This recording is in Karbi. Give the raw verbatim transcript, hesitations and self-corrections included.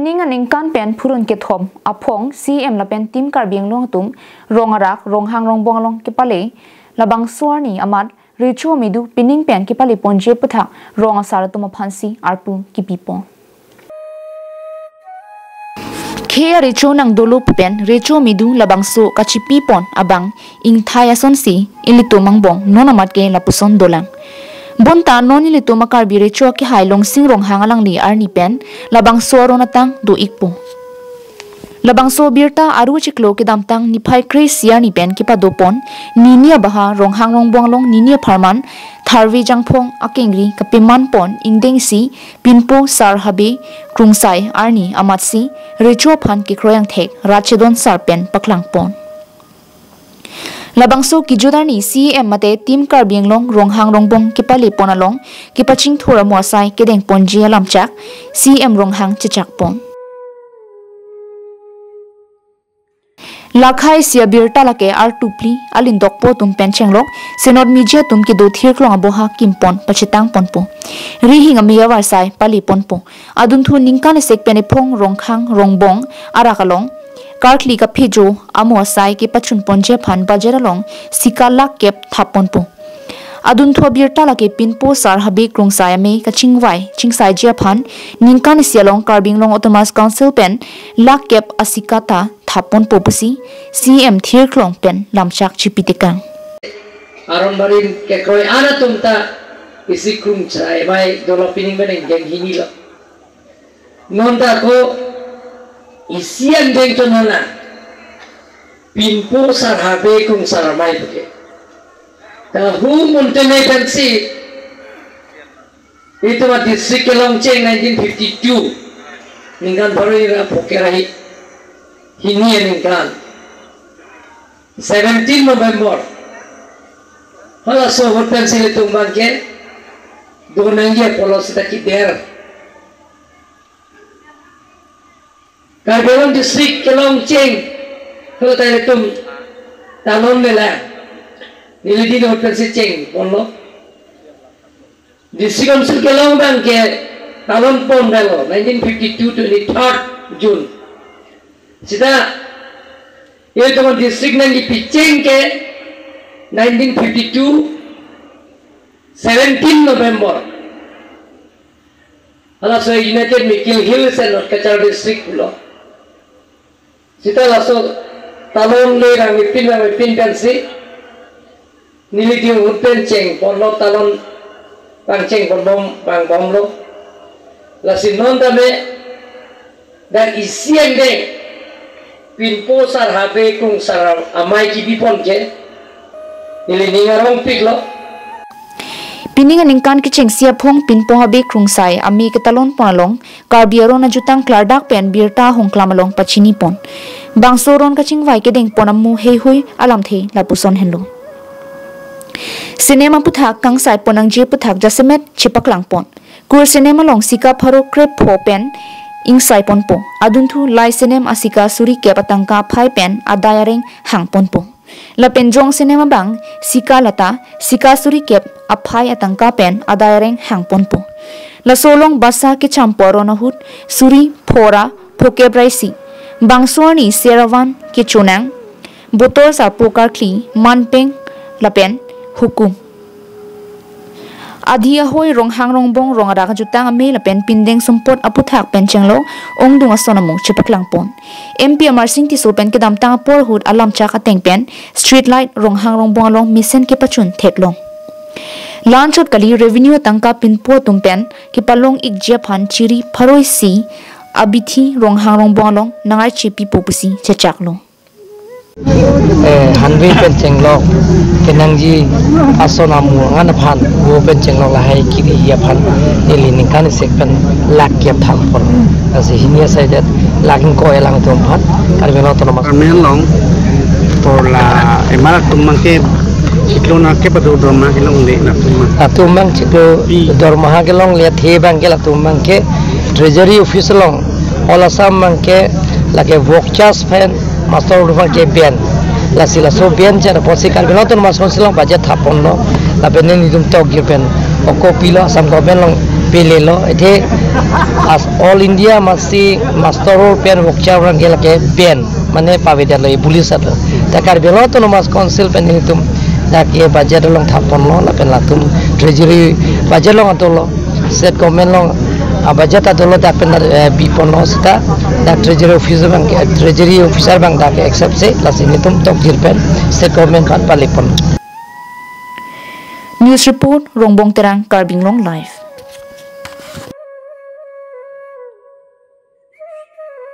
Ning aningkan pen phurun kethom aphong C M lapen Team Karbi Anglong atum Rongarak Ronghang Rongbong along kepale labangso arni amat recho medu pining pen kepale ponji aputhak rong asar atum aphansi arpu kipipon. Khei arecho nangdolo pen recho medu labangso kachipipon abang ingthai asonsi ilitum angbong non amat ke lapuson dolang. Bonta non ilitum a-Karbi recho akehai Longsing Ronghang alangli arni pen labangso aron atang do-ikpo. Labangso birta aru chiklo kedamtang niphai kre-isi arni pen kepadopon, nini abaha Ronghang Rongbong along nini apharman Tharve Jangphong akengri kapemanpon ingdengsi Pinpo Sar Habe Krungsai arni amatsi recho aphan kekroi angthek rat chedon sar pen paklangpon. Labangso kejut arni C M mate Team Karbi Anglong Ronghang Rongbong kepalepon along kepachingthur amo asai kedengponji alamchak C M Ronghang chechakpon. Lakhai isi abirta lake artupli alindokpo atum pen chenglok, senot meji atum kedo thirklong aboha kimpon pachetangponpo. Rihing ame avarsai paleponpo. Adunthu ningkan isek pen ephong Ronghang Rongbong arak along karkli kaphejo amo asai kepachunponji aphan budget along sika lakh kep thapponpo. Adunthu abirta lake Pinpo Sar Habe Krungsai ame kachingvai chingsaiji aphan ningkan isi along Karbi Anglong Autonomous Council pen lakh kep asika ta thapponpo pusi C M thirklong pen lamchak chipitekang. Aron barim kekroi an atum ta isi Krungsai amei dolo, pining pen ingdeng hini lo. Non ta ko isi angdeng chonana Pinpo Sar Habe Krungsai amei puke. Ta hu munte ne pensi itum a-district kelongcheng nineteen fifty-two ningkan pharo ira phoke ra hi-, hini aningkan seventeen November. Halaso ahut pensi ilitum abangke donangji apotlo seta kider. Karbi Anglong district kelongcheng halatai ilitum talon lela. Neli din ahut pensi chengponlo. District Council kelong abangke talonpon dalo nineteen fifty-two twenty-third June. Seta ilitum district nangkepicheng ke nineteen fifty-two seventeen November. Halaso United Mikir Hills and North Cachar District pulo. Seta laso talon le rangpin rangpin pensi neli din ahut pen chengponlo, talon pangchengponbom vangbomlo. Lasi non tame dak isi angdeng Pinpo Sar Habe Krungsai amei kibipon ke neli ning arongpiklo. Pining aningkan kechengsi aphong Pinpo Habe Krungsai amei ketalonpon along Karbi aron ajutang klardak pen birta ahongklam along pachinipon. Bangso aron kachingvai kedengpon amu heihui alamthe lapuson henlo. Cinema aputhak kangsaipon nangji aputhak jasemet chepaklangpon. Kur cinema along sika pharo krepho pen ingsaiponpo. Adunthu Lai cinema asika suri kep atangka aphai pen adai areng hangponpo. Lapen Jong cinema abang sika lata sika suri kep aphai atangka pen adai areng hangponpo. Laso along basa kechampo aron ahut suri phora phokep ra isi. Bangso arni seravan kechonang, botor sarpo karkli, manpeng lapen hukum. Adhi ahoi Ronghang Rongbong rong arak ajutang amei lapen pindeng sumpot aputhak pen chenglok ongdung ason amu chepaklangpon. M P Amarsing Tisso pen kedamtang apor ahut alamchak ateng pen street light Ronghang Rongbong along mesen kepachun theklong. Lanchot kali revenue atangka Pinpo atum pen kepalong ikji aphan chiri pharo isi abithi Ronghang Rongbong along nangarchepipo pusi chechaklo. Eh, hanve pen chenglok kenangji ason amu angan aphan, vo pen chenglok lahai kiri aphan neli ningkan isek pen lakh kep thapon. Lasi hini asai det lakh ingkoi alang atum aphan Karbi Anglong Autonomous. Karbi Anglong por la emar atum abangke chiklo nangkep ado dorma kelongle latum abang. Latum abang chiklo dorma kelongle athe abangke latum abangke Treasury Office along All Assam abangke lake vouchers pen master abangke ben. Lasi laso ben chen apotsi Karbi Anglong Autonomous Council along budget thaponlo. Lapen nelitum tok gir pen oko pilo Assam government along Pelelo, athe as All India Masi Muster Roll pen Vokcha Rangel ke pen, mane pavedetlo, abolish lo. Ta Karbi Anglong Autonomous Council pen nelitum dak ke budget along thapponlo, lapen latum treasury budget along adolo, state government along, ah, budget adolo, dak pen, eh, biponlo seta, dak treasury officer abang ke, treasury officer abang dak ke accept si, lasi nelitum tokjir pen state government aphan palepon. News report, Rongbong Terang, Karbi Anglong Live.